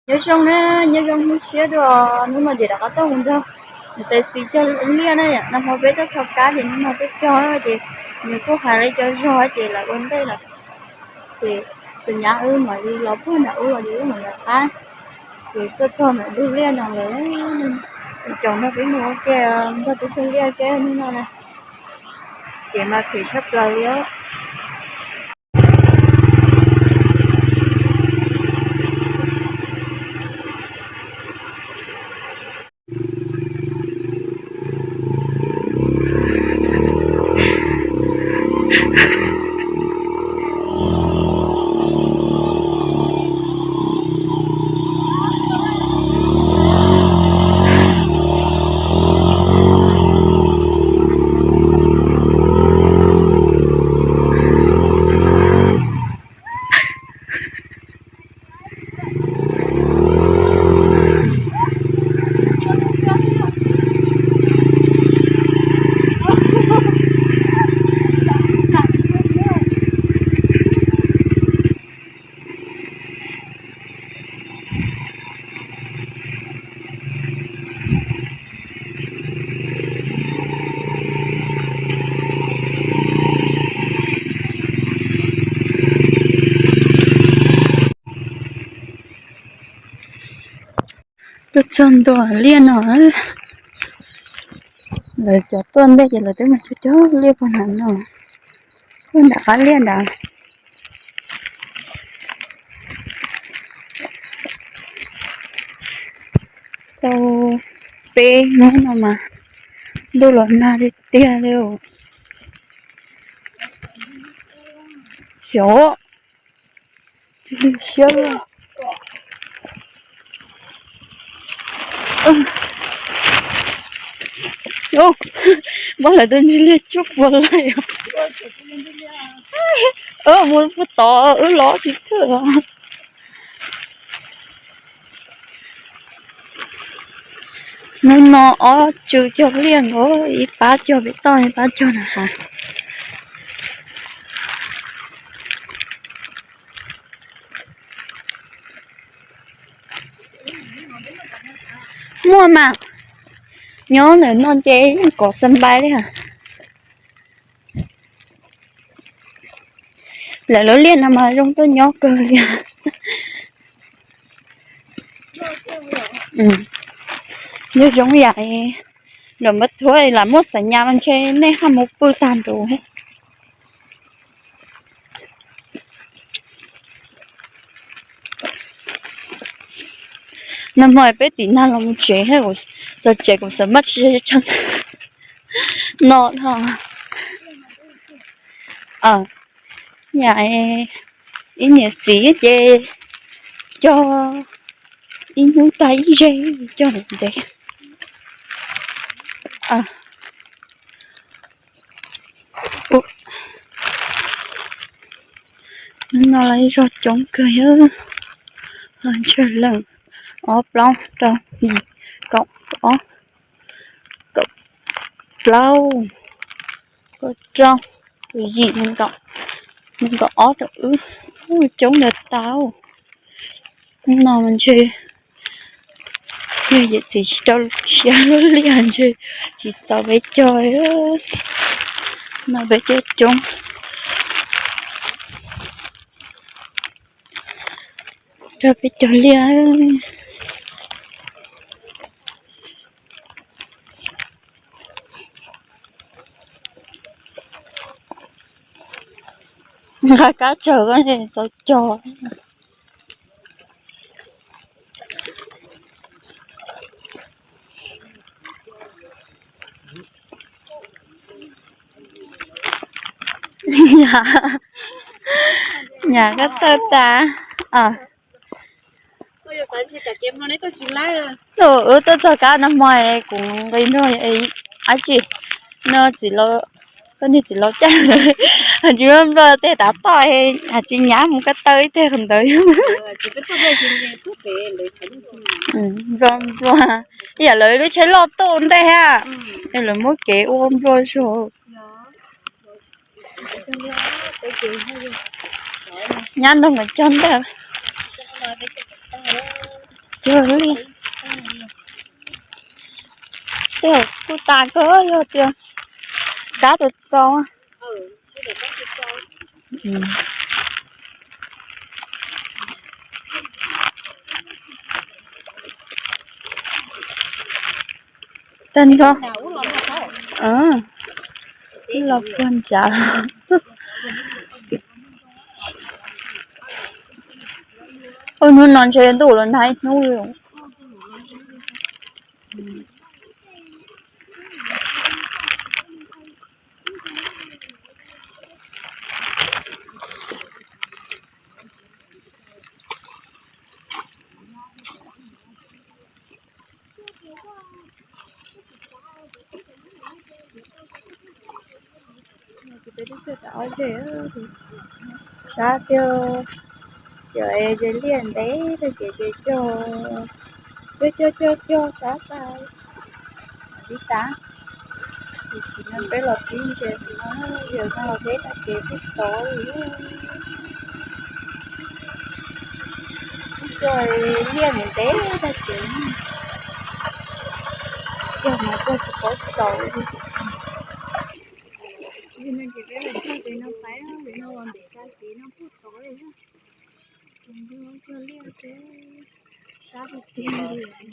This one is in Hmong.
Nyob zoo na, nyob zoo hnub tshiab dua, hnub no ces rov qab tuaj mus nrog niam tais Xis cog liaj na. Nag hmo peb tuaj txog kab ces hnub no tuaj cog ces nws kuj hais li cov zog ces lawv ua ntej lawm. Ces tus nyab wb mam li los puag nram ub los ces wb mam rov qab. Ces tuaj txog ntawm ntug liaj no lawm, tsoom nrog peb mus ua ke, nrog peb cog liaj ke hnub no na. Ces mas khwv tshaj plaws li os. Tuaj txog ntua liaj no, lawv cov tuaj ntej ces lawv twb mus cog cog liaj puag nram no, puag nram qab liaj nrad. Tau peb hnub no mas ntuj los nag tiag tiag li. Xyov, siab. Npaj lawv tus ntsis liaj cuj puas laij. Mus puag tod wb los tsis thwj. Hnub no ob tswv cog liaj nkaus, ib pab cog pem toj, ib pab cog nram hav. Muaj mas, nyob ntawm no ces yeej kov xa npai li hos. Lawv lub liaj no mas zoo tuaj nyob kawg li. Nyob zoo yam lawv muab thuav lam muaj xav nyas mas ntshe nej haj mus pw tag nrho. Nag hmo peb tim nag los mus tsev, txog tsev kuv xav maj tsis tshee no no. Yam ib niam txiv ces cog ib hnub tag ib zej cog ntev. Hnub no los zog coob kawg, los ntshe leej ob plaub rau yim kaum ob, kaum plaub, kaum rau, kaum yim, nees nkaum, nees nkaum ob rau wb, coob ntawd tau. Hnub no mas ntshe yog yawm txiv tsis rau siab luaj li ntshe tsis txaus peb cog, no peb cog coob, rau peb cog liaj. Nqa kab tsawg koj txaus cog. Nyam koj tawj tas. Wb tuaj txog kab nag hmo kuv nqis nrog dab tsi, no txiv laus, koj niag txiv laus caj, tsis muaj nplua tej tav toj, tsis nyam mus ko taw ib teg qhov ntawd. Nplua nplua, ib yam lawv lub tsheb loj tuaj ntej ha, lawv muab kev ua nplua zog. Nyab nrog nkawd cog ntej. yog li. Tej kuj tas kawg, yog tias kab txaus txaus. Tag nrho los puag nrad. Hnub no ntshe ntuj los nag ib hnub li. Sab tiag, cov es ces liaj ntev tag ces ces cog, cog cog cog cog sab tas li tas. Ces tsis no peb los pib ntsia no, yog no los peb tag ces peb tod li. Cog liaj ntev tag ces cog mas cog tsis paub xaus li. Ces peb los txog ces no pais, no los ntev tag ces no pub tod li. Ces cog liaj ces sab tiag tiag li.